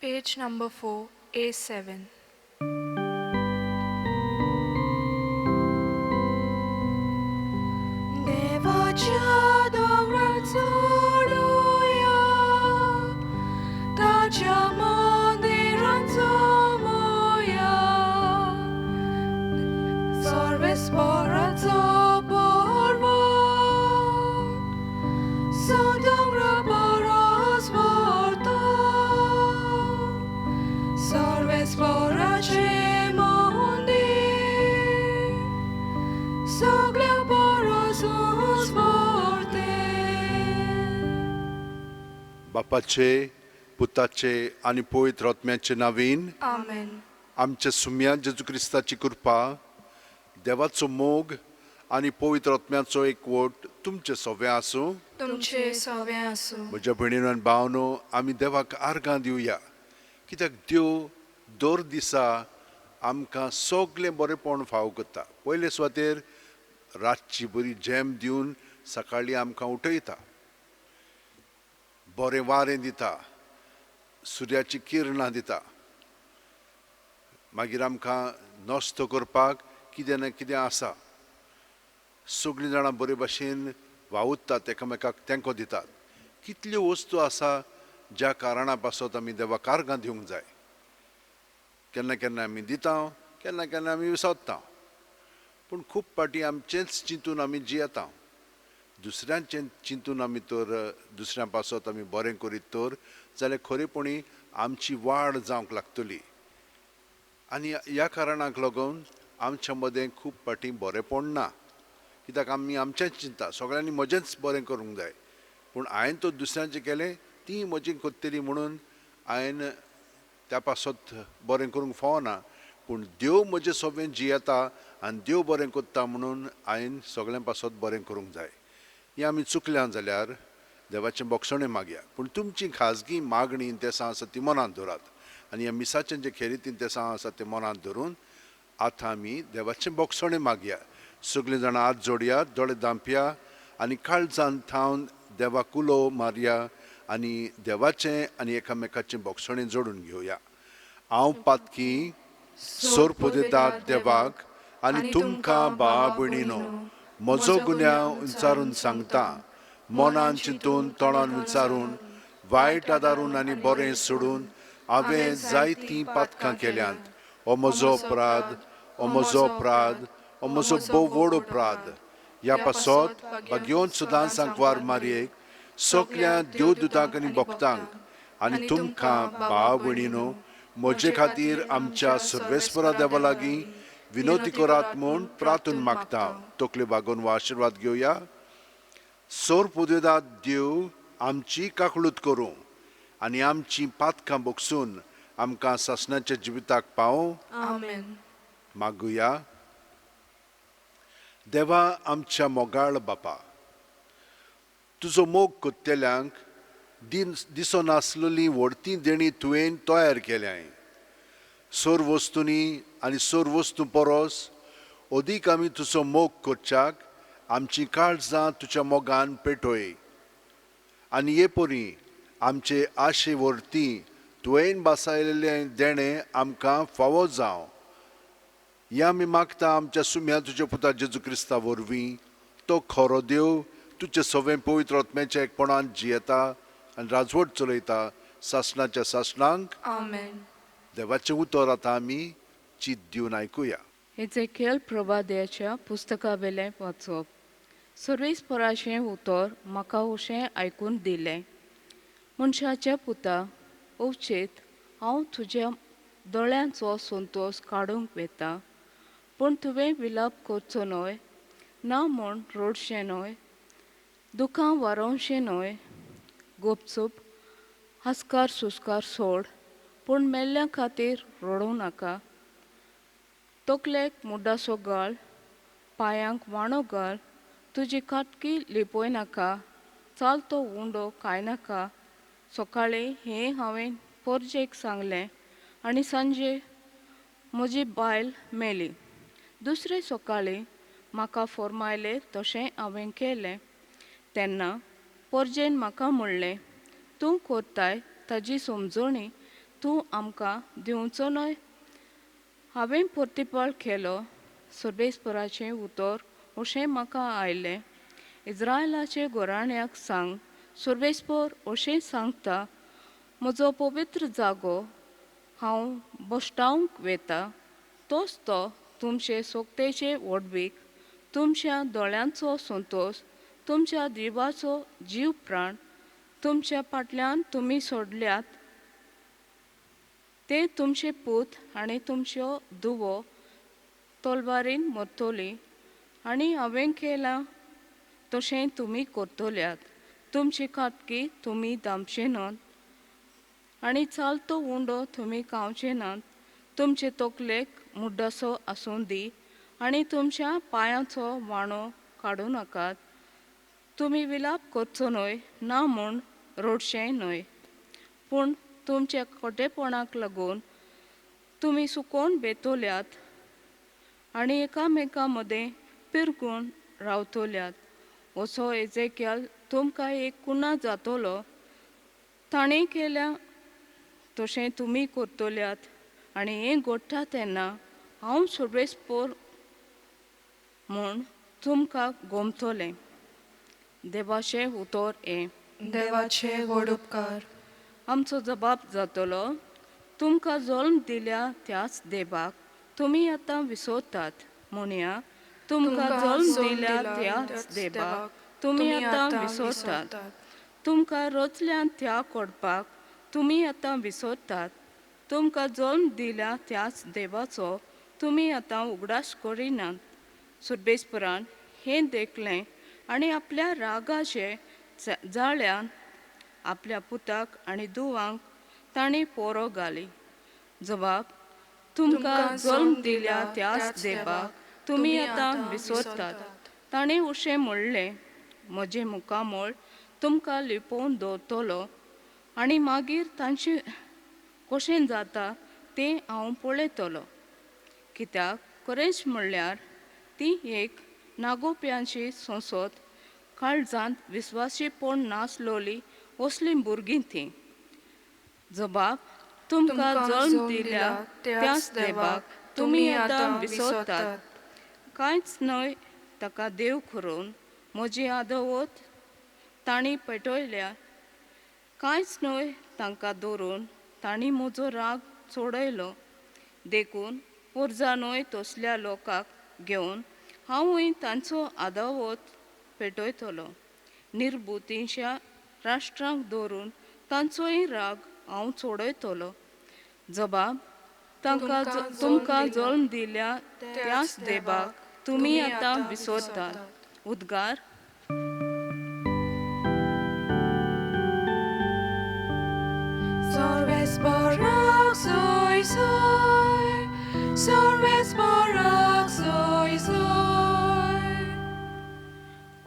Page number 4, A7. देवाच्या दोंगरार चडुया, ताच्या मंदिरांत जमोया, सर्वेस्पराचो पर्वत, सो दोंगरा परस व्हरता, सर्वेस्पराचें मंदीर, सगळ्या परस उंच व्हरतें. बापाचे, पुताचे आनी पवित्र आत्म्याचे नावीन. आमेन. आमच्या सुम्या जेजू क्रिस्ताची कृपा, देवाचो मोग आनी पवित्र आत्म्याचो एकवट तुमचे सवे आसूं. तुमचे सवे आसूं. म्हज्या भयणीनो आनी भावनो, आमी देवाक आर्गां दिवया, कित्याक देव दर दिसा आमकां सगळें बरेंपण फावो करता. पयले सुवातेर रातची बरी जेम दिवन सकाळीं आमकां उठयता, बरें वारें दिता, सुर्याची किरणां दिता. मागीर आमकां नस्तो करपाक कितें ना कितें आसा. सगळीं जाणां बरे भाशेन वावुरतात, एकामेकाक तेंको दितात. कितल्यो वस्तू आसा ज्या कारणा पासत आमी देवाक आर्गां दिवंक जाय. केन्ना केन्ना आमी दिता, केन्ना केन्ना आमी विसरता, पूण खूब फावटी आमचेंच चिंतून आमी जियेता. दुसऱ्यांचें चिंतून आमी तर दुसऱ्यां पासत आमी बरें करीत तर जाल्यार खरेपणी आमची वाड जावंक लागतली. आनी ह्या कारणाक लागून आमच्या मदें खूब फावटी बरेंपण ना, कित्याक आमी आमचेंच चिंता, सगळ्यांनी म्हजेंच बरें करूंक जाय, पूण हांवें तर दुसऱ्यांचें केलें ती म्हजी करतली म्हणून हांवें त्या पासत बरें करूंक फावना. पूण देव म्हजें सगळें जियेता आनी देव बरें करता म्हणून हांवें सगळ्यां पासत बरें करूंक जाय. हें आमी चुकल्या जाल्यार देवाचें बोगसणें मागया, पूण तुमची खाजगी मागणी तेसां आसा ती मनांत दवरात आनी ह्या मिसाचें जें खेरीतीन तेसां आसा तें मनांत धरून आतां आमी देवाचें बोगसणें मागया. सगळीं जाणां हात जोडया, दोळे धांपया आनी काळजान थावन देवाक उलो मारया आनी देवाचें आनी एकामेकाचें बोगसणें जोडून घेवया. हांव पातकी सोरपुदेतात देवाक आनी तुमकां भावा भयणीनो म्हजो गुन्यांव विचारून सांगता. मनान चिंतून, तोंडान विचारून, वायट आदारून आनी बरें सोडून हांवें जायतीं पातकां केल्यांत. हो म्हजो अपराध, हो म्हजो अपराध, हो म्हजो भोव व्हड अपराध. ह्या पासत भाग्योन सुदां सांकवार मारयेक, सगल्या देवदूतांक आनी भक्तांक आनी तुमकां भाव भयणीनो म्हजे खातीर आमच्या सर्वेस्परा देवा लागीं विनोती करात म्हूण प्रार्थून मागता. तकल्यो बागोवन हो आशिर्वाद घेवया. सोर पुदेदात देव आमची काकळूत करूं आनी आमची पातकां बोगसून आमकां सासणाच्या जिविताक पावों. आमेन. मागुया. देवा आमच्या मोगाळ बापा, तुजो मोग कोत्तेल्यांक दिन दिसनासलेली व्हडती देणी तुवें तयार केल्याय. सोर वस्तूंनी आनी सोर वस्तू परस अदीक आमी तुजो मोग करच्याक आमची काळजां तुज्या मोगान पेटय आनी हे परी आमचे आशे वरती तुवें बासायलेलें देणें आमकां फावो जावं. हें आमी मागता आमच्या सुम्या तुज्या पुता जेजू क्रिस्ता वरवीं. तो खरो देव, तुजें सवें पवित्र आत्म्याच्या एकपणान जियेता आनी राजवट चलयता सासणाच्या सासणांक. आमेन. देवाचें उतर आतां आमी चीत दिवन आयकुया. एझेकियल प्रवाद्याच्या पुस्तकावेलें वाचप. सर्वेस्पराचें उतर म्हाका अशें आयकून दिलें, मनशाच्या पुता, अवचेत हांव तुज्या दोळ्यांचो संतोश काडूंक वेता, पूण तुवें विलाप करचो न्हय, ना म्हूण रडचें न्हय, दुकां वारोवचें न्हय. गुपचूप हास्कार सुस्कार सोड, पूण मेल्ल्या खातीर रडूं नाका. तकलेक मुड्डासो घाल, पांयांक वाणो घाल, तुजी काटकी लिपय नाका, चालतो उंडो खायनाका. सकाळीं हें हांवें पोरजेक सांगलें आनी सांजे म्हजी बायल मेली. दुसरे सकाळीं म्हाका फर्मायलें तशें हांवें केलें. तेन्ना पोरजेन म्हाका म्हणलें, तूं करताय ताजी समजणी तूं आमकां दिवचो न्हय? हांवें प्रतिपाळ केलो, सर्वेस्पराचें उतर अशें म्हाका आयलें, इज्रायलाचे घराण्याक सांग, सर्वेस्पर अशें सांगता, म्हजो पवित्र जागो हांव भश्टावंक वेता, तोच तो तुमचे सोकतेचे व्हडवीक, तुमच्या दोळ्यांचो संतोश, तुमच्या जिवाचो जीव प्राण, तुमच्या फाटल्यान तुमी सोडल्यात ते तुमचे पूत आनी तुमच्यो धुवो तलवारीन मरतली, आनी हांवें केलां तशें तुमी करतल्यात. तुमची कातकी तुमी दामचे नात आनी चालतो उंडो तुमी खावचे नात. तुमचे तकलेक मुड्डसो आसूं दी आनी तुमच्या पांयांचो वाणो काडूं नाकात. तुमी विलाप करचो न्हय, ना म्हूण रडचें न्हय, पूण तुमच्या खोटेपणाक लागून तुमी सुकोवन बेतोल्यात आनी एकामेका मदें पिरगून रावतल्यात. असो एजेक्याल तुमकां एक कुणा जातलो, ताणें केल्या तशें तुमी करतल्यात. आनी हें घडटा तेन्ना हांव सर्वेस्पर म्हूण तुमकां गोमतलें. देवाचें उतर हें. देवाचे व्हड उपकार. आमचो जबाब जातलो, तुमकां जल्म दिल्या त्याच देवाक तुमी आतां विसरतात. म्हणया, तुमकां जल्म दिल्या त्याच देवाक तुमी आतां विसरतात. तुमकां रचल्यान त्या कोडपाक तुमी आतां विसरतात. तुमकां जल्म दिल्या त्याच देवाचो तुमी आतां उगडास करिनात. सुर्बेस्परान हें देखलें आनी आपल्या रागाचे जाळ्यान आपल्या पुताक आनी धुवांक ताणें पोरो घाली. जबाब, तुमकां जल्म दिल्या त्याच देवाक तुमी आतां विसरतात. ताणें अशें म्हणलें, म्हजें मुखामळ तुमकां लिपोवन दवरतलो आनी मागीर तांचें कशें जाता तें हांव पळयतलो. कित्याक खरेंच म्हणल्यार ती एक नागोवप्यांची संसद, काळजांत विस्वासीपण नासलोली असलीं भुरगीं तीं. जबाब, तुमकां जल्म दिल्या त्याच देवाक तुमी आतां विसरतात. कांयच न्हय ताका देव करून म्हजी आदवत तांणी पेटयल्या, कांयच न्हय तांकां दवरून तांणी म्हजो राग चडयलो. देखून पोरजा न्हय तसल्या लोकांक घेवन हांवूय तांचो आदावत पेटयतलो. निर्बुतींच्या राष्ट्रांक दवरून तांचोय राग हांव चडयतलो. जबाब, तांकां तुमकां जल्म दिल्या त्याच देवाक तुमी आतां विसरतात. उद्गार.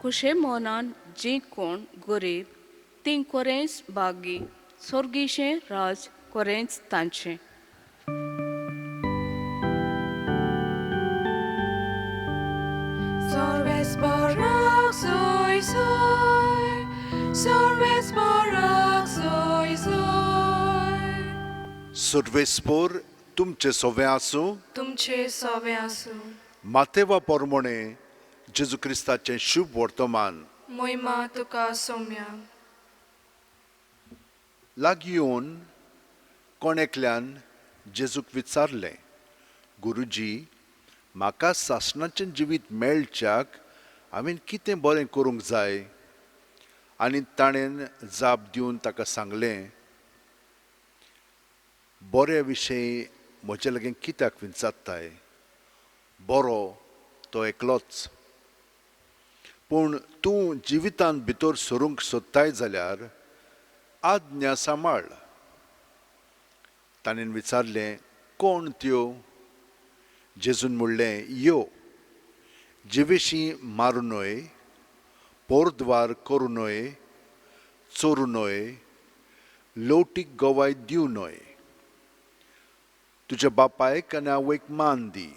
कुशे मनान जी कोण गरीब तीं कोरेंच भागी, स्वर्गीशें राज कोरेंच तांचें. सर्वेस्पोर तुमचे सोवे आसूं, तुमचे सोवे आसूं. मातेवा पोरमोणे जेजू क्रिस्ताचें शुभ वर्तमान. मोहिमा तुका सोम्या. लागीं येवन कोण एकल्यान जेजूक विचारलें, गुरुजी, म्हाका सासणाचें जिवीत मेळच्याक हांवें कितें बरें करूंक जाय? आनी ताणें जाप दिवन ताका सांगलें, बऱ्या विशयी म्हजे लागीं कित्याक विचारताय? बरो तो एकलोच. पूण तूं जिवितांत भितर सरूंक सोदताय जाल्यार आज्ञा सांबाळ. ताणें विचारलें, कोण त्यो? जेजून म्हणलें, यो, जिवेशी मारूं न्हय, पोरद्वार करूं न्हय, चोरूं न्हय, लवटीक गवाय दिवं न्हय, तुज्या बापायक आनी आवयक मान दी,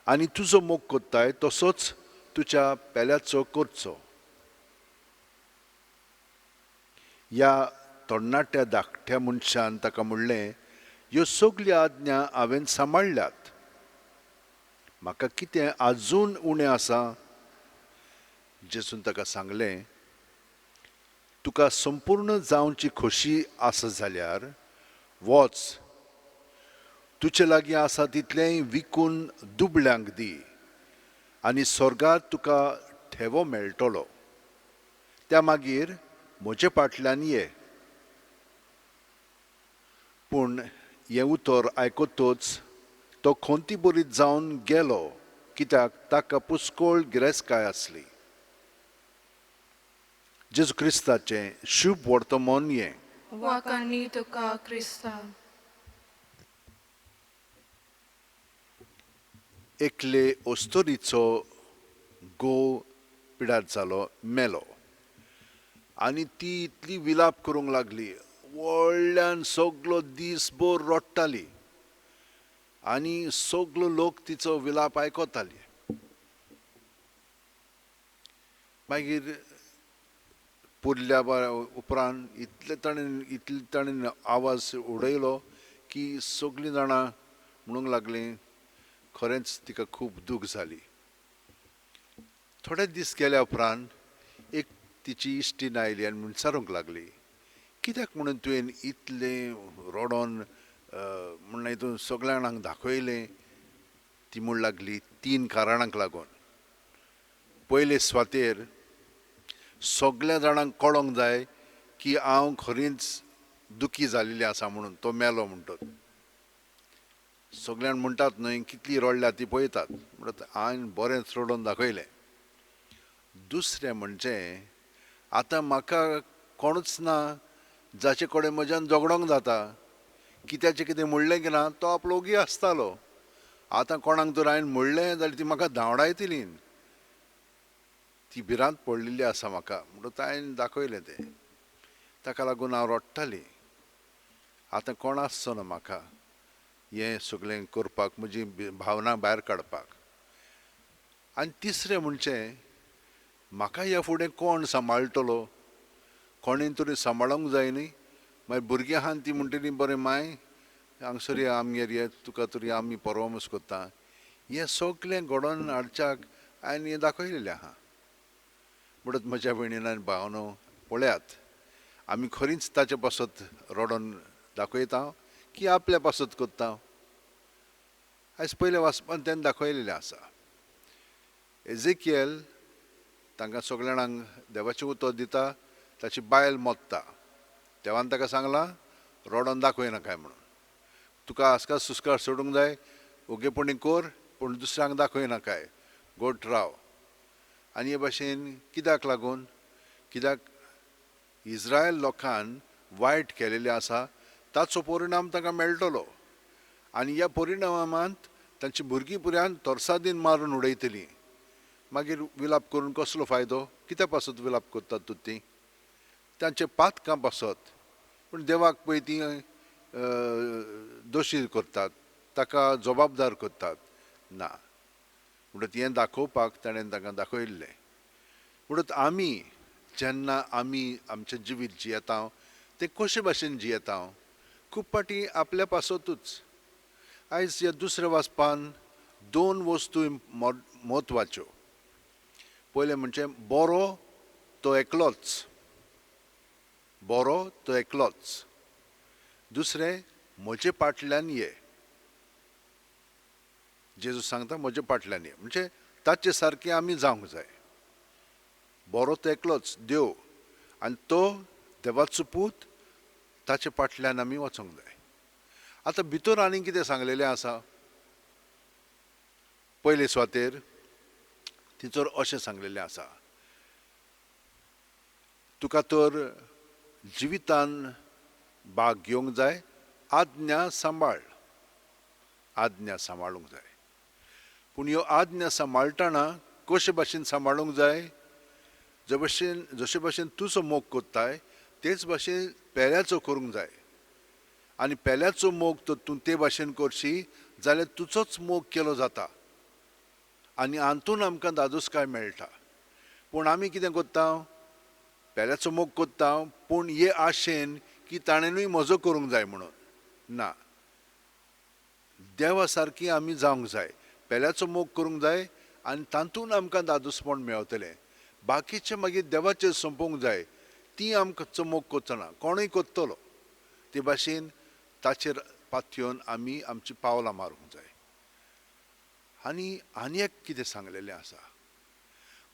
आनी तुजो मोग करताय तसोच तुज्या पेल्याचो करचो. ह्या तरणाट्या धाकट्या मनशान ताका म्हणलें, ह्यो सगल्यो आज्ञा हांवें सांबाळ्ळ्यात, म्हाका कितें आजून उणें आसा? जेजून ताका सांगलें, तुका संपूर्ण जावची खोशी आसा जाल्यार वच, तुजे लागीं आसा तितलेंय विकून दुबळ्यांक दी आनी स्वर्गार तुका ठेवो मेळटलो, त्या मागीर म्हजे फाटल्यान ये. पूण हें उतर आयकतच तो खंती बरीत जावन गेलो, कित्याक ताका पुस्कोळ गिरेस्तकाय आसली. जेजू क्रिस्ताचें शुभ वर्तमान हें. वाकांनी तुका क्रिस्ता. एकले अस्तोरीचो घोव पिडार जालो, मेलो आनी ती इतली विलाप करूंक लागली, व्हडल्यान सगलो दीसभर रडटाली आनी सगलो लोक तिचो विलाप आयकताली. मागीर पुरल्या उपरांत इतले ताणें आवाज उडयलो की सगळीं जाणां म्हणूंक लागलीं, खरेंच तिका खूब दूख जाली. थोडे दीस गेल्या उपरांत एक तिची इश्टीन आयली आनी विचारूंक लागली, कित्याक म्हणून तुवें इतलें रडोन म्हणलें तूं सगळ्या जाणांक दाखयलें? ती म्हूण लागली, 3 कारणांक लागून. पयले सुवातेर सगळ्या जाणांक कळोंक जाय की हांव खरींच दुखी जाल्लें आसा म्हणून, तो मेलो म्हणटत. सगळ्यांक म्हणटात न्हय, कितली रडल्या ती पळयतात, म्हणटात हांवें बरेंच रडोन दाखयलें. दुसरें म्हणजे आतां म्हाका कोणूच ना जाचे कडेन म्हज्यान झगडोंक जाता, कित्याचें कितें म्हणलें की ना तो आपलो ओगी आसतालो. आतां कोणाक तर हांवें म्हणलें जाल्यार ती म्हाका धांवडायतली, ती भिरांत पडलेली आसा म्हाका, म्हणटकच हांवें दाखयलें तें. ताका लागून हांव रडटाली. आतां कोण आसचो ना म्हाका हें सगळें करपाक, म्हजी भावना भायर काडपाक. आनी तिसरें म्हणजे म्हाका ह्या फुडें कोण सांबाळटलो? कोणें तरी सांबाळूंक जाय न्ही. मागीर भुरगीं आहा ती म्हणटली, बरें माय हांगसर या आमगेर ये, तुका तरी आमी परफॉर्मन्स करता. हें सगळें घडोवन हाडच्याक हांवें हें दाखयलेलें आहा. म्हणत म्हज्या भयणीन आनी भावनो पळयात, आमी खरींच ताचे पासत रडोन दाखयता की आपल्या पासत करता? आयज पयल्या वाचपान तेन्ना दाखयलेलें आसा. एजेकियल तांकां सगळ्या जाणांक देवाचें उतर दिता, ताची बायल मोत्ता. देवान ताका सांगलां रडोन दाखयनाकाय म्हणून, तुका आसकास सुस्कार सोडूंक जाय, ओगेपणी कर, पूण दुसऱ्यांक दाखयनाकाय, गोट राव. आनी हे भाशेन कित्याक लागून? कित्याक इस्रायल लोकान वायट केलेलें आसा ताचो परिणाम तांकां मेळटलो आनी ह्या परिणामांत तांची भुरगीं पुऱ्यान तरसादीन मारून उडयतलीं. मागीर विलाप करून कसलो फायदो? कित्या पासत विलाप करतात तूं? तीं तांचे पातकां पासत. पूण देवाक पळय तीं दोशी करतात, ताका जबाबदार करतात ना. म्हणटकच हें दाखोवपाक ताणें तांकां दाखयल्लें. म्हणटकच आमी जेन्ना आमी आमचें जिवीत जियेता तें कशे भाशेन जियेता? खूब फावटी आपल्या पासतूच. आयज ह्या दुसऱ्या वाचपान 2 वस्तू म्हत्वाच्यो. पयलें म्हणजे बरो तो एकलोच, बरो तो एकलोच. दुसरें, म्हजे फाटल्यान ये. जेजू सांगता म्हजे फाटल्यान ये, म्हणजे ताचे सारकें आमी जावंक जाय. बरो तो एकलोच देव आनी तो देवाचो पूत, ताचे फाटल्यान आमी वचोंक जाय. आतां भितर आनी कितें सांगलेलें आसा? पयले सुवातेर तिचोर अशें सांगलेलें आसा, तुका तर जिवितान भाग घेवंक जाय, आज्ञा सांबाळ, आज्ञा सांबाळूंक जाय. पूण ह्यो आज्ञा सांबाळटना कशे भाशेन सांबाळूंक जाय? जे भाशेन जशे भाशेन तुजो मोग करताय तेच भाशेन पेल्याचो करूंक जाय. आनी पेल्याचो मोग तर तूं ते भाशेन करशी जाल्यार तुजोच मोग केलो जाता आनी हातून आमकां दादोसकाय मेळटा. पूण आमी कितें करता? पेल्याचो मोग करता, पूण हे आशेन की ताणेनूय म्हजो करूंक जाय म्हणून. ना, देवा सारकी आमी जावंक जाय, पेल्याचो मोग करूंक जाय आनी तातूंत आमकां दादोसपण मेळतलें. बाकीचें मागीर देवाचेर सोंपोवंक जाय, ती आमकां मोग करचो ना, कोणूय करतलो. ते भाशेन ताचेर पातयेवन आमी आमची पावलां मारूंक जाय. आनी आनी एक कितें सांगलेलें आसा,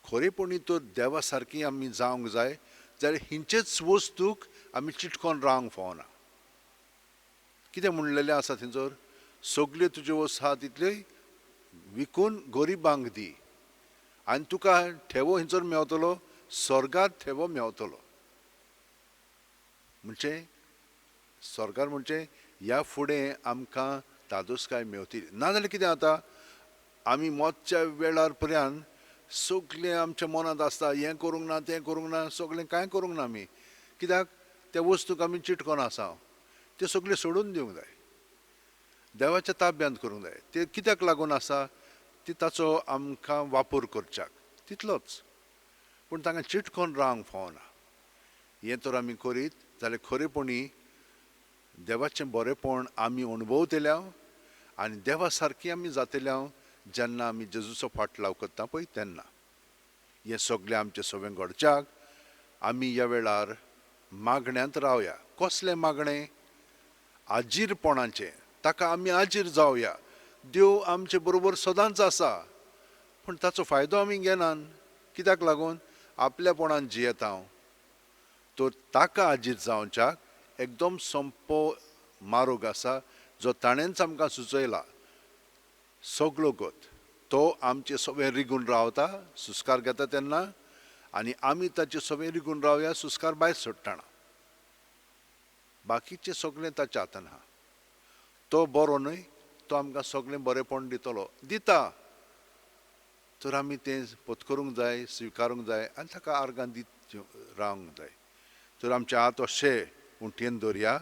खरेपणी तर देवा सारकी आमी जावंक जाय जाल्यार हिंचेच वस्तूक आमी चिटकोन रावंक फावना. कितें म्हणलेलें आसा थंयसर, सगल्यो तुज्यो वस्तू आहा तितल्यो विकून गरिबांक दी आनी तुका ठेवो हिंचर मेवतलो, स्वर्गार ठेवो मेवतलो. म्हणजे स्वर्गार म्हणजे ह्या फुडें आमकां धादोसकाय मेवतली. नाजाल्यार कितें जाता, आमी मरच्या वेळार पर्यंत सगळें आमच्या मनांत आसता, हें करूंक ना, तें करूंक ना, सगळें कांय करूंक ना आमी. कित्याक त्या वस्तूक आमी चिटकोन आसा, तें सगळें सोडून दिवंक जाय, देवाच्या ताब्यांत करूंक जाय. तें कित्याक लागून आसा, ती ताचो आमकां वापर करच्याक तितलोच, पूण तांकां चिटकोन रावंक फावना. हें तर आमी करीत जाल्यार खरेपणी देवाचें बरेंपण आमी अणभवतल्या आनी देवा सारकी आमी जातल्या जेन्ना आमी जेजूचो फाटलाव करता पळय तेन्ना. हें सगळें आमचें सगळें घडच्याक आमी ह्या वेळार मागण्यांत रावया. कसलें मागणें? आजीरपणाचें. ताका आमी आजीर जावया. देव आमचे बरोबर सदांच आसा, पूण ताचो फायदो आमी घेनात. कित्याक लागून? आपल्यापणान जियेता हांव. तर ताका आजीर जावच्याक एकदम सोंपो मार्ग आसा जो ताणेंच आमकां सुचयला. सगळो गत तो आमचे सगळें रिगून रावता सुस्कार घेता तेन्ना, आनी आमी ताचे सगळें रिगून रावया सुस्कार भायर सोडटना. बाकीचें सगळें ताच्या हातान आहा. तो बरो न्हय, तो आमकां सगळें बरेंपण दितलो, दिता. तर आमी तें पत्करूंक जाय, स्विकारूंक जाय आनी ताका आर्गां दीत रावंक जाय. तर आमचे हात अशे उंटयेन दवरया,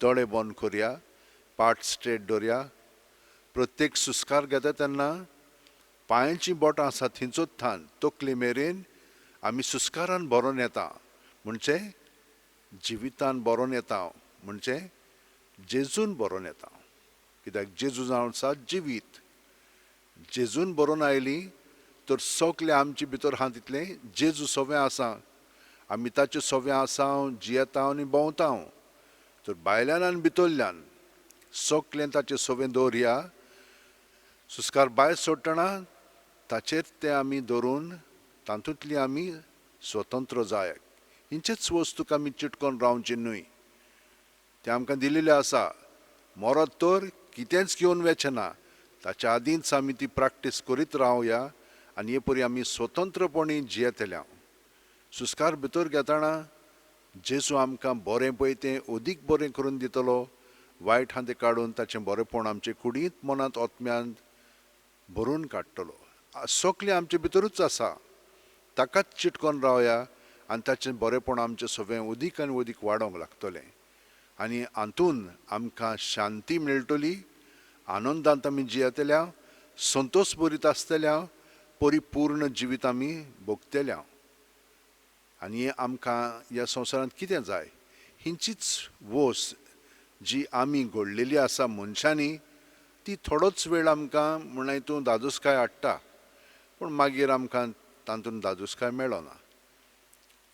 दोळे बंद करया, पाट स्ट्रेट दवरया. प्रत्येक सुस्कार घेता तेन्ना पांयांचीं बोटां आसा थंयचोच थान तकले मेरेन आमी सुस्कारान भरोन येता, म्हणजे जिवितान भरोन येता, म्हणजे जेजून भरोन येता. कित्याक जेजू जावन आसा जिवीत. जेजून भरोन आयली तर सगळें आमचे भितर आहा तितलें जेजू सगळें आसा. आमी ताचें सगळें आसा, जियेता आनी भोंवता. तर भायल्यान आनी भितरल्यान सगळें ताचें सगळें दवरया. सुस्कार भायर सोडटना ताचेर तें आमी धरून तातूंतली आमी स्वतंत्र जाय. हिंचेच वस्तूक आमी चिटकोन रावचें न्हय. तें आमकां दिलेलें आसा. मरत तर कितेंच घेवन वचें ना, ताच्या आदींच आमी ती प्रॅक्टीस करीत रावया आनी हे परी आमी स्वतंत्रपणी जियेतल्या. सुस्कार भितर घेतना जेजू आमकां बरें पळय तें अदीक बरें करून दितलो. वायट आहा तें काडून ताचें बरेंपण आमचे कुडींत, मनांत, आत्म्यांत भरून काडटलो. सगळें आमचे भितरूच आसा, ताकाच चिटकोन रावया आनी ताचें बरेंपण आमचें सगळें अदीक आनी अदीक वाडोवंक लागतलें. आनी हातून आमकां शांती मेळटली, आनंदांत आमी जियेतल्या, संतोश भरीत आसतल्या, परिपूर्ण जिवीत आमी भोगतल्या. आनी हें आमकां ह्या संवसारांत कितें जाय, हिंचीच वस्त जी आमी घडलेली आसा मनशांनी, ती थोडोच वेळ आमकां म्हण हितून धादोसकाय हाडटा, पूण मागीर आमकां तातूंत धादोसकाय मेळना.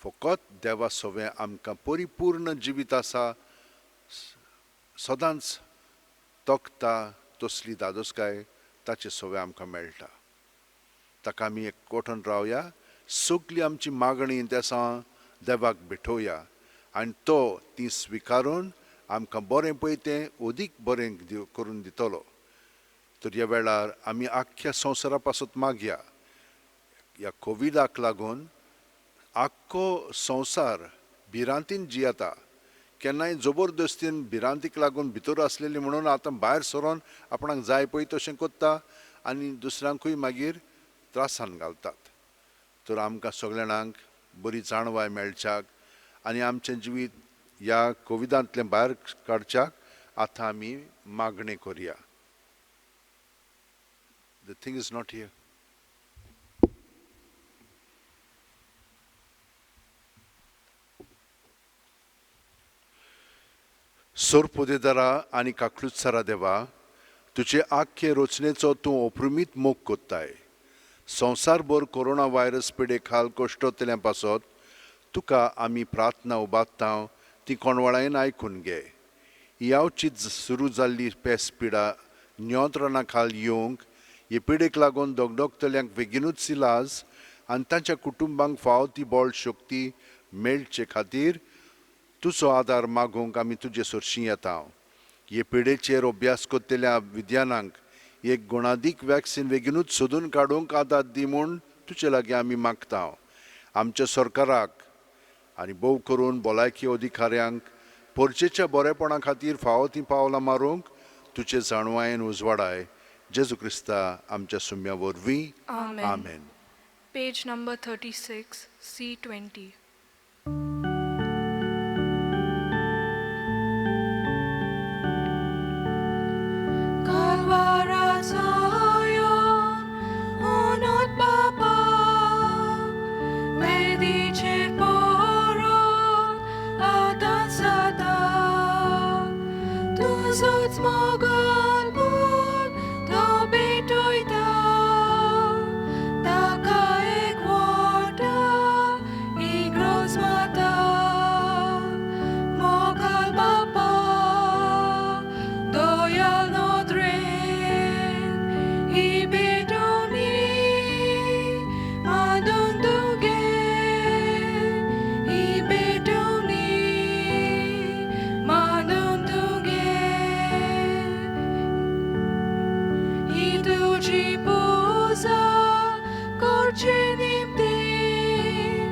फकत देवा सवें आमकां परिपूर्ण जिवीत आसा, सदांच तोखता तसली धादोसकाय ताचे सवें आमकां मेळटा. ताका आमी एक कोठून रावया, सगली आमची मागणी तेसां देवाक भेटोवया आनी तो ती स्विकारून आमकां बरें पळय तें अदीक बरें करून दितलो. तर ह्या वेळार आमी आख्ख्या संवसारा पासत मागया. ह्या कोविडाक लागून आख्खो संवसार भिरांतीन जियेता. केन्नाय जबरदस्तीन भिरांतीक लागून भितर आसलेली म्हणून आतां भायर सरोन आपणाक जाय पळय तशें करता आनी दुसऱ्यांकूय मागीर त्रासान घालतात. तर आमकां सगळ्या जाणांक बरी जाणवाय मेळच्याक आनी आमचें जिवीत ह्या कोविडांतलें भायर काडच्याक आतां आमी मागणें करया. The thing is not here. सोरपोदेदारा आनी काकलुत्सरा देवा, तुजे आख्खे रचनेचो तूं अप्रमीत मोग कोत्ताय. संवसारभर कोरोना व्हायरस पिडे खाल कश्टतल्या पासत तुका आमी प्रार्थना उबारता ती कोणवाळायेन आयकून घे. ही अवचीत सुरू जाल्ली पेस पिडा नियंत्रणा खाल येवंक, हे पिडेक लागून दगदगतल्यांक बेगिनूच इलाज आनी तांच्या कुटुंबांक फावो ती बळ शक्ती मेळचे खातीर तुजो आदार मागूंक आमी तुजे सरशीं येता. हे पिडेचेर अभ्यास करतल्या विज्ञानांक एक गुणादीक वॅक्सीन बेगिनूच सोदून काडूंक आदार दी म्हूण तुजे लागीं आमी मागता. आमच्या सरकाराक आनी भोव करून भलायकी अधिकाऱ्यांक परजेच्या बरेपणा खातीर फावो तीं पावलां मारूंक तुजे जाणवायेन उजवाडाय. जेजू क्रिस्ता आमच्या सुम्या वरवीं, आमेन. आमेन. Page number 36, C20. Kalvarazayon, unot baba, vedice porot adansata, tuzots mogal bun, to betoita, taka equota, igros mata, mogal baba, doyal nodren, ibedoni, madunduge, ibedoni, madunduge. Iduci puza, corcenim din,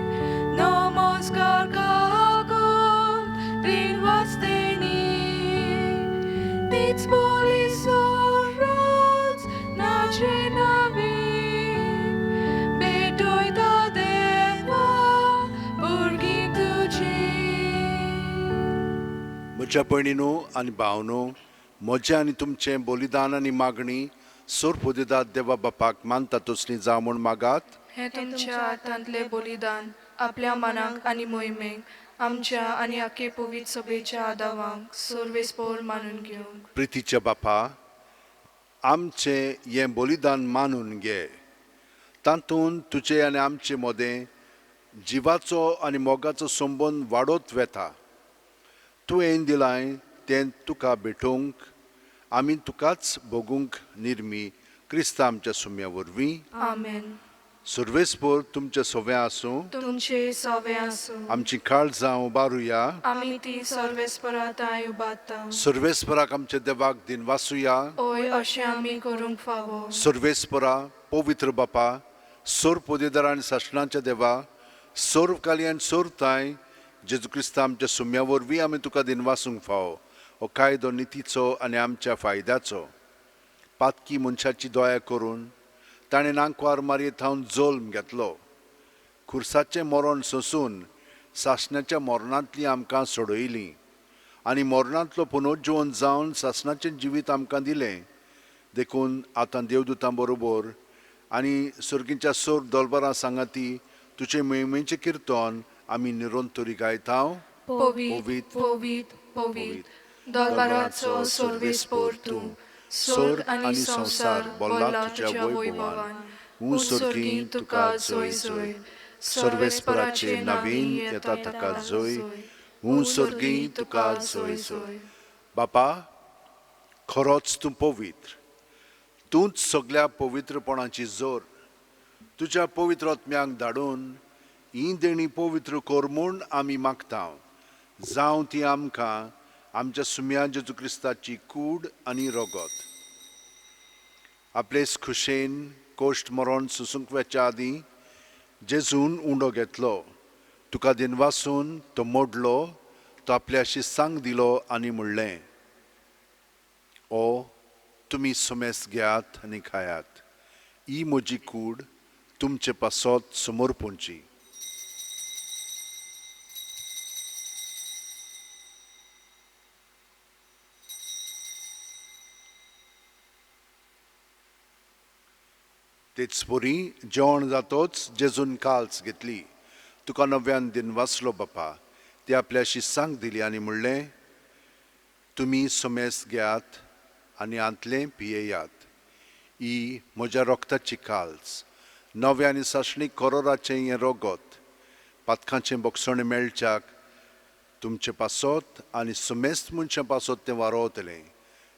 namaskar kakot, din vasteni. Tic boli sorots, nacenavi, betoita deva, purgin tuci. म्हज्या भयणीनो आनी भावनो, म्हजें आनी तुमचें बलिदान आनी मागणी सोरपोदेदाद देवा बापाक मानता तसली जावं म्हूण मागात. हें तुमच्या हातांतलें बलिदान आपल्या मनाक आनी मोहिमेक आमच्या आनी आखे पवित्र सभेच्या आदावांक सर्वेस्पोर मानून घेवंक. प्रितीच्या बापा, आमचें हें बलिदान मानून घे. तातूंत तुजे आनी आमचे मदें जिवाचो आनी मोगाचो संबंद वाडत वेता. तुवें दिलाय तें तुका भेटोवंक आमी तुकाच भोगूंक निर्मी क्रिस्ता आमच्या सुम्या वरवीं. आमेन. सर्वेस्पोर तुमचें सवें आसूं. तुमचे सवे आसूं. आमची काळजां उबारुया. आमी ती सर्वेस्पराताय उबारता. सर्वेस्पराक आमच्या देवाक दिनवासुया. ओय, अशें आमी करूंक फावो. सर्वेस्परा, पवित्र बापा, सोर पोदेदार आनी सासणाच्या देवा, सोर काली आनी सोर ताय जेजू क्रिस्ता आमच्या सुम्या वरवीं आमी तुका दिनवासूंक फावो. हो कायदो नितीचो आनी आमच्या फायद्याचो. पातकी मनशाची दया करून ताणें नांकवार मारये थावन जल्म घेतलो. खुर्साचें मरण सोंसून सासणाच्या मरणांतली आमकां सोडयली आनी मरणांतलो पुनर्जीवन जावन सासणाचें जिवीत आमकां दिलें. देखून आतां देवदूतां बरोबर आनी सर्गीच्या सोर दलबरां सांगाती तुजे मोहिमेचें किर्तन आमी निरंतरी गायता. पवित्र, पवित्र, पवित्र, दरबाराचो सर्वेस्पोर तूं, स्वर्ग आनी संवसार भरला तुज्या वैभवान. ऊं स्वर्गी तुका जय जय, सर्वेस्पराचे नवीन येता ताका जय, ऊं स्वर्गी तुका जय जय. बापा, खरोच तूं पवित्र, तूंच सगल्या पवित्रपणाची जोर. तुज्या पवित्र आत्म्यांक धाडून ही देणी पवित्र कर म्हूण आमी मागता. जावं ती आमकां आमच्या सुम्या जेजू क्रिस्ताची कूड आनी रगत. आपलेच खुशेन कोश्ट मरण सोसूंक वेच्या आदीं जेजून उंडो घेतलो, तुका दिनवासून तो मोडलो, तो आपल्या शिस्सांक दिलो आनी म्हणलें, ओ तुमी सुमेस घेयात आनी खायात, ही म्हजी कूड तुमचे पासत समर्पूंची. तेच परी जेवण जातोच जेजून काल्स घेतली, तुका नव्यान दिनवासलो बापा, ती आपल्या शिस्सांक दिली आनी म्हणलें, तुमी समेस्त घेयात आनी हांतलें पियेयात. ही म्हज्या रक्ताची काल्स, नव्या आनी सासणीक करोराचें हें रगत, पातकांचें भोगसणें मेळच्याक तुमचे पासत आनी समेस्त मनशां पासत तें वारोवतलें.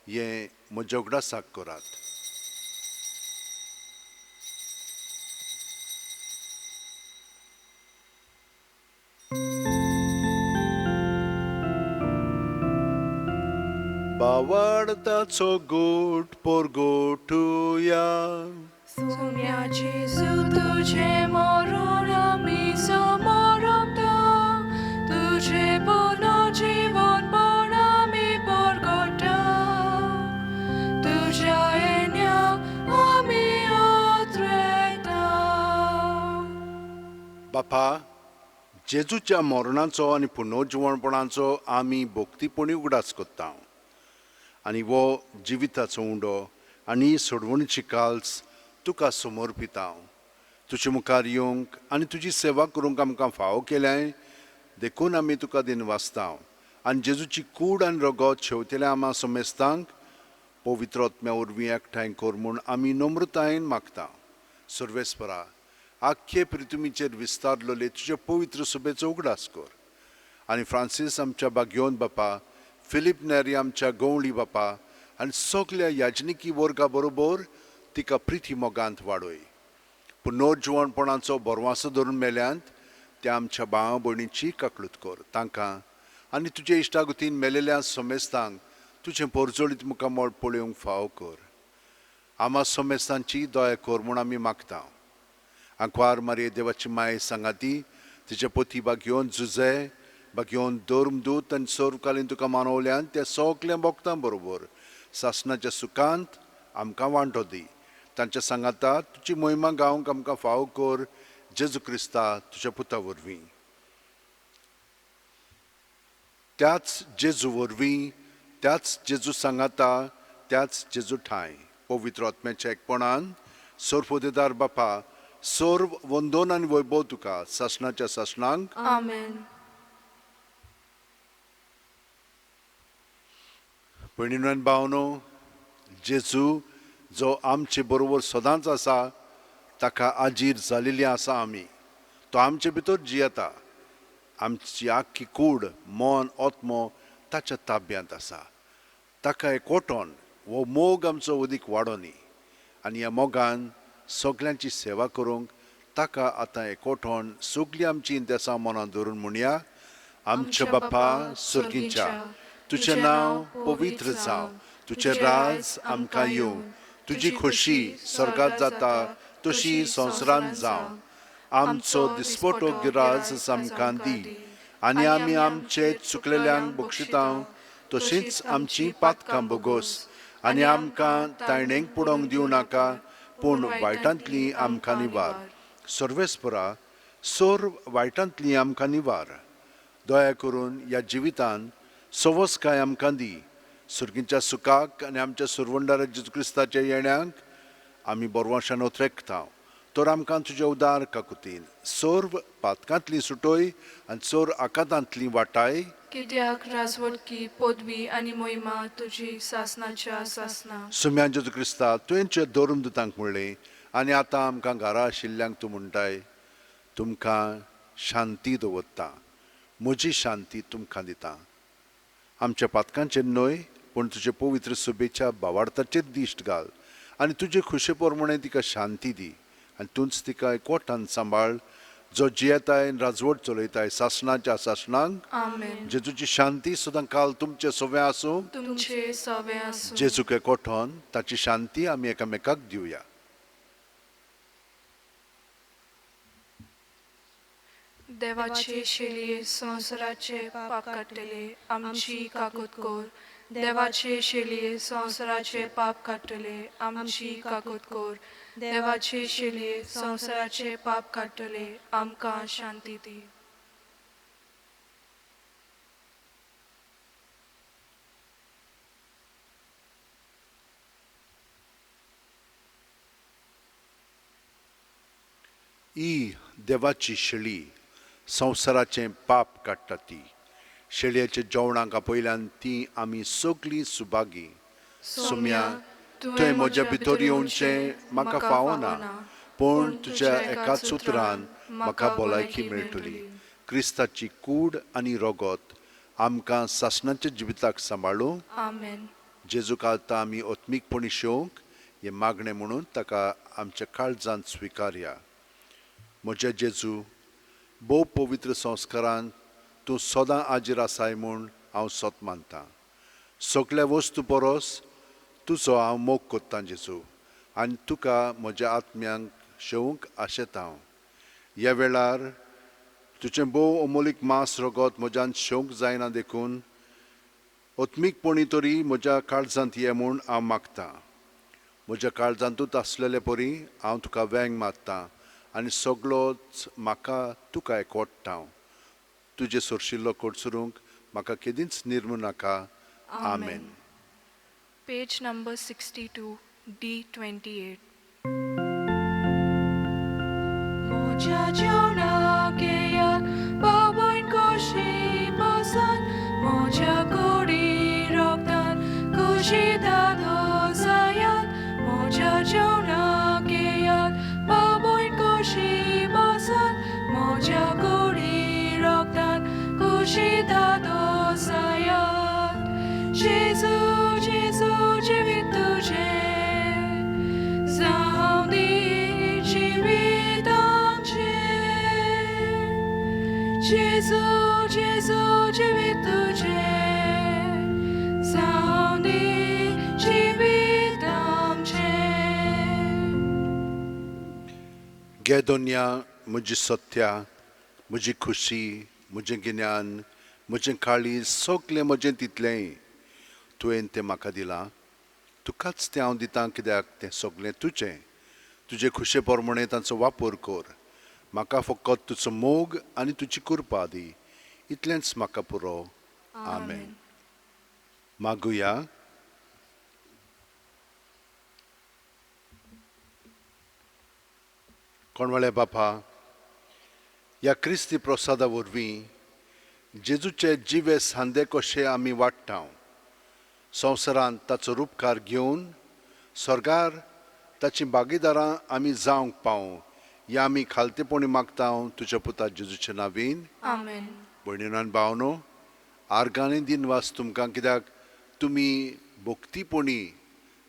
हें म्हज्या उगडासाक करात. बावडताचो गोट पोरगोटुया. सोम्या जेजू तुजें मरण आमी समरपता, तुजें पुनर्जीवनपण आमी परगटा, तुज्या येण्या आमी ओत्रेता. बापा, जेजूच्या मरणाचो आनी पुनर्जिवणपणाचो आमी भक्तीपणी उगडास करता आनी हो जिविताचो उंडो आनी सोडवणीची काल्स तुका समर्पिता. तुजे मुखार येवंक आनी तुजी सेवा करूंक आमकां फावो केल्याय देखून आमी तुका दिनवासता. आनी जेजूची कूड आनी रगत शेवतेल्या आमा समेस्तांक पवित्र आत्म्या वरवीं एकठांय कर म्हूण आमी नम्रतायेन मागता. सर्वेस्परा, आख्खे पृथ्वीचेर विस्तारलेले तुजे पवित्र सभेचो उगडास कर आनी फ्रांसीस आमच्या बागयोन बापा, फिलीप नेरी आमच्या गवळी बापा आनी सगल्या याजनिकी वर्गा बरोबर तिका प्रिती मोगांत वाडय. पुनर्जिवणपणाचो बरवासो धरून मेल्यांत त्या आमच्या भाव भयणीची काकळूत कर. तांकां आनी तुजे इश्टागतीन मेलेल्या समेस्तांक तुजें पोरजोळीत मुखामळ पळोवंक फावो कर. आमा समेस्तांची दया कर म्हूण आमी मागता. आंकवार मारये देवाची माय सांगाती, तिचे पोती बागयोन जुजे, बागयोन धर्मदूत आनी सर्वकालीन तुका मानवल्यान त्या सगल्या भक्तां बरोबर सासणाच्या सुखांत आमकां वांटो दी. तांच्या सांगाता तुजी मोहिमा गावंक आमकां फावो कर, जेजू क्रिस्ता तुज्या पुता वरवीं. त्याच जेजू वरवीं, त्याच जेजू सांगाता, त्याच जेजू ठांय पवित्र आत्म्याच्या एकपणान सर्वदेदार बापा, सर्व वंदन आनी वैभव तुका सासणाच्या सासणांक. आमेन. भयणीनो आनी भावनो, जेजू जो आमचे बरोबर सदांच आसा ताका आजीर जालेली आसा आमी. तो आमचे भितर जियेता. आमची आख्खी कूड, मन, आत्मो ताच्या ताब्यांत आसा. ताका एकवटोन हो मोग आमचो अदीक वाडोनी आनी ह्या मोगान सगल्यांची सेवा करूंक ताका आतां एकवटोन सगळीं आमची इंतेसां मनां धरून म्हणया. आमच्या बापा सर्गीच्या, तुजें नांव पवित्र जावं, तुजें राज आमकां येवं, तुजी खोशी स्वर्गांत जाता तशी संवसारांत जावं. आमचो दिसपटो गिराज आमकां दी आनी आमी आमचे चुकलेल्यांक बक्षिता तशींच आमची पातकां बोगोस आनी आमकां तायणेक पुडोवंक दिवं नाका, पूण वायटांतली आमकां निवार. सर्वेस्परा, सर्व वायटांतली आमकां निवार. दया करून ह्या जिवितान सवसकाय आमकां दी. सुर्गीच्या सुखाक आनी आमच्या सुरवंडारा जेजू क्रिस्ताच्या येण्याक आमी बरवाशान ओत्रेकता. तर आमकां तुज्या उदार काकुतीन सर्व पातकांतली सुटोय आनी सर्व आकातांतली वाटाय. कित्याक राजवटकी, पदवी आनी मोहिमा तुजी सासणाच्या सासना. सुम्या जेजू क्रिस्ता, तुवें धर्मदूतांक म्हणलें आनी आतां आमकां घरा आशिल्ल्यांक तूं म्हणटाय, तुमकां शांती दवरता, म्हजी शांती तुमकां दिता. आमच्या पातकांचेर न्हय पूण तुजे पवित्र सभेच्या भावार्थाचेर दिश्ट घाल आनी तुजे खुशे प्रमाणे तिका शांती दी आनी तूंच तिका एकवटान सांबाळ, जो जियेताय राजवट चलयताय सासणाच्या सासणांक. आमेन. जेजूची शांती सदां काल तुमचे सवे आसूं. तुमचे सवे आसूं. जेजूक एकवटोन ताची शांती आमी एकामेकाक दिवया. देवाचे शेलये संवसाराचे पाप काडटले आमची काकूत कर. देवाचे शेलये संवसाराचे पाप काडटले आमची काकूत कर. देवाचे शेलये संवसाराचे पाप काडटले आमकां शांती दी. ही देवाची शेळी संवसाराचें पाप काडटा ती. शेळयेच्या जेवणाक आपयल्यान तीं आमी सगळीं सुभागी. सोम्या, तुवें म्हज्या भितर येवचें म्हाका फावना, पूण तुज्या एकाच उतरान म्हाका भलायकी मेळटली. क्रिस्ताची कूड आनी रगत आमकां सासणाच्या जिविताक सांबाळूं. आमेन. जेजूक आतां आमी आत्मीकपणी शेवंक हें मागणें म्हणून ताका आमच्या काळजांत स्विकारया. म्हज्या जेजू, भोव पवित्र संस्कारान तूं सदां हाजीर आसाय म्हूण हांव सत मानतां. सगळ्या वस्तू परस तुजो हांव मोग करतां जेजू, आनी तुका म्हज्या आत्म्यांक शेवंक आशेतां हांव. ह्या वेळार तुजें भोव अमोलीक मांस रगत म्हज्यान शेवंक जायना, देखून आत्मीकपणी तरी म्हज्या काळजांत ये म्हूण हांव मागतां. म्हज्या काळजांतूच आसलेले परी हांव तुका वेंग मारतां आनी सगळोच म्हाका तुका एकवटता. तुजे सरशिल्लो कडसरूंक म्हाका केदींच निर्मू नाका. आमेन. Page number 62, D28. म्हज्या जेवणाक येयात, बाबून खोशी बसात, म्हज्या कुडी रोगतान खोशी दादोसायात. म्हज्या जेवणाक येयात, बाबून खोशी बसात, म्हज्या कुडी रोगतान खोशी दादोसायात. जेजू, जेजू, जिवीत तुजें जावं दी जिवीत आमचें. जेजू, जेजू, जिवीत तुजें जावं दी जिवीत आमचें. घे दोनया म्हजी सत्या, म्हजी खुशी, म्हजें गिन्यान, म्हजें काळीज, सगलें म्हजें तितलेंय तुवें तें म्हाका दिलां. तुकाच तें हांव दितां, कित्याक तें सगलें तुजें. तुजे खुशे प्रमाणें तांचो वापर कर. म्हाका फकत तुजो मोग आनी तुजी कृपा दी, इतलेंच म्हाका पुरो. आमेन. मागुया. कोणवाळे बापा, ह्या क्रिस्ती प्रसादा वरवीं जेजूचे जिवे सांदे कशे आमी वाडटा, संवसारांत ताचो रुपकार घेवन स्वर्गार ताची भागीदारां आमी जावंक पावूं, ह्या आमी खालतेपणी मागता तुज्या पुता जेजूच्या नावीन. आमेन. भयणीनो आनी भावनो, आर्गांनी दिनवास तुमकां, कित्याक तुमी भक्तीपणी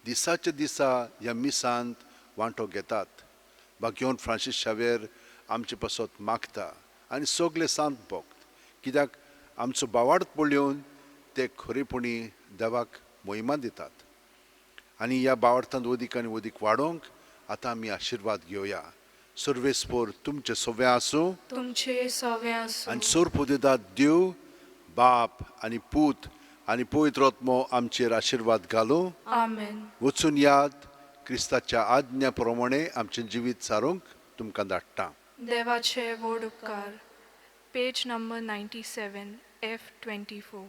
दिसाच्या दिसा ह्या मिसांत वांटो घेतात. भाग्योन फ्रांसीस शावेर आमचे पासत मागता आनी सगळे सांत भक्त, कित्याक आमचो बावाड पळोवन ते खरेपणी देवाक मोहिमा दितात. आनी ह्या बावार्थांत वदीक आनी वदीक वाडोवंक आतां आमी आशिर्वाद घेवया. सर्वेस्पोर तुमचें सगळें आसूं, तुमचे सवें आसूं. आनी सोरपुदेदात देव बाप आनी पूत आनी पवित्र आत्मो आमचेर आशिर्वाद घालूं. आमेन. वचून याद क्रिस्ताच्या आज्ञा प्रमाणे आमचें जिवीत सारूंक तुमकां धाडटा. देवाचे व्हड उपकार. Page number 97, F24.